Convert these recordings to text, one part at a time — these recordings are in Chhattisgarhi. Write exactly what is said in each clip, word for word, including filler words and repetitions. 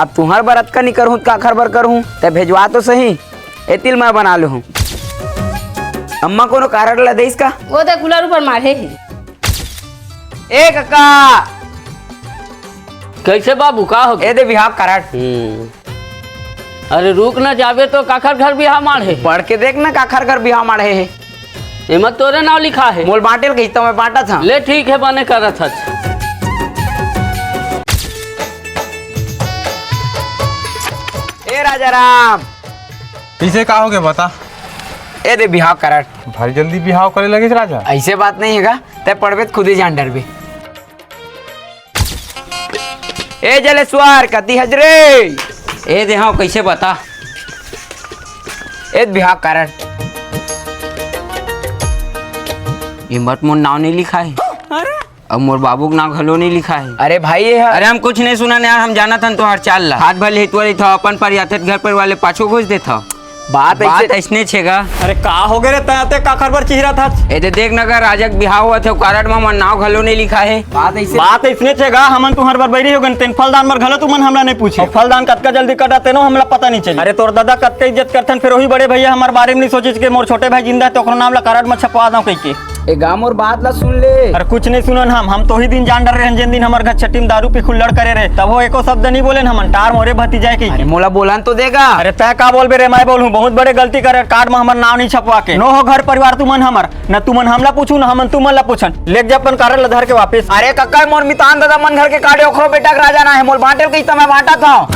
अब तुंहर बर अतका नी करहूं, त काखर बर करहूं? तैं भेजवा तो सही, एतिल मैं बना लूहूं। अम्मा कोनो कारड ला देइस का? वो तो कूलर ऊपर माढ़े हे। ए कका, कइसे बाबू, का होगे? ए दे बिहाव कारड। हम्म। अरे रुक ना, जाबे तो काखर घर बिहाव माढ़े? पढ़ के देख ना, काखर घर बिहाव माढ़े हे। एमा तोरे नाव लिखा हे। मोला बांटे ल कहिस त मैं बांटत हंव। ले ठीक हे, बने करत हस। ए राजा राम। कइसे, का होगे, बता। ए दे बिहाव कारड। भारी जल्दी बिहाव करे लगिस राजा। अइसे बात नइ हे गा, तैं पढ़बे त खुदे जान डरबे। ए जलेश्वर, कति हस रे? ए दे हंव, कइसे, बता। ए दे बिहाव कारड। एमा त मोर नाव नइ लिखा हे। अउ मोर बाबू के नाव घलो नइ लिखा हे। अरे भाई, ये ह- अरे हम कुछ नइ सुनन यार, हम जानत हन तोहार चाल ला। हाथ भले हितवा रहिथव, अपन पर आथे त घर परिवार ले पाछू घुस देथव। बात बात अइसे- अइसने छे गा। अरे का होगे रे, तैं अतेक काखर बर चिहरत हस? ए दे देख न गा, राजा के बिहाव होवत हे, कारड म हमर नाव घलो नइ लिखा हे। बात अइसे- बात अइसने छे गा, हमन तुंहर बर बइरी होगेन, तेन फलदान बर घलो तुमन हमला नइ पूछे। अउ फलदान कतका जल्दी कटा तेनो हमला पता नइ चले। अरे तोर ददा कतका इज्जत करथन, फेर ओही बड़े भइया हमर बारे म नइ सोचिस के मोर छोटे भाई जिंदा हे त ओकरो नाम ला कारड म छपवा दंव कहिके। ए गा, मोर बात ला सुन ले। अरे कुछ नइ सुनन हम, हम तो ओही दिन जान डरे रहेन जेन दिन हमर घर छट्टी म दारू पी के हुल्लड़ करे रहे, तभो एको शब्द नइ बोलेन हमन, टार मोरे भतीजा हे कहिके। अरे मोला बोलन तो दे गा। अरे तैं का बोलबे रे, मैं बोलहूं, बहुत बड़े गलती करे, कारड म हमर नाव नइ छपवा के। नो हो घर परिवार तुमन हमर, न तुमन हमला पूछू, न हमन तुमन ला पूछन। लेग जा अपन कारड ला धर के वापिस। अरे कका, मोर मितान ददा मन घर के कारड, ओखरो बेटा के राजा ना हे, मोला बांटे ल कहिस त मैं बांटत हंव।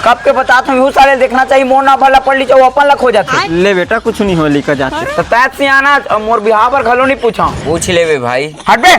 कब के बतात हंव, इहू साले ल देखना चाही, मोर नाव भला पढ़ लिस, अउ अपन ला खोजत हे। ले बेटा, कुछ नइ होय, लिखा जाथे। त तैं सियान अस, अउ मोर बिहाव बर घलो नइ पूछंव। पूछ लेबे भाई। हट बे।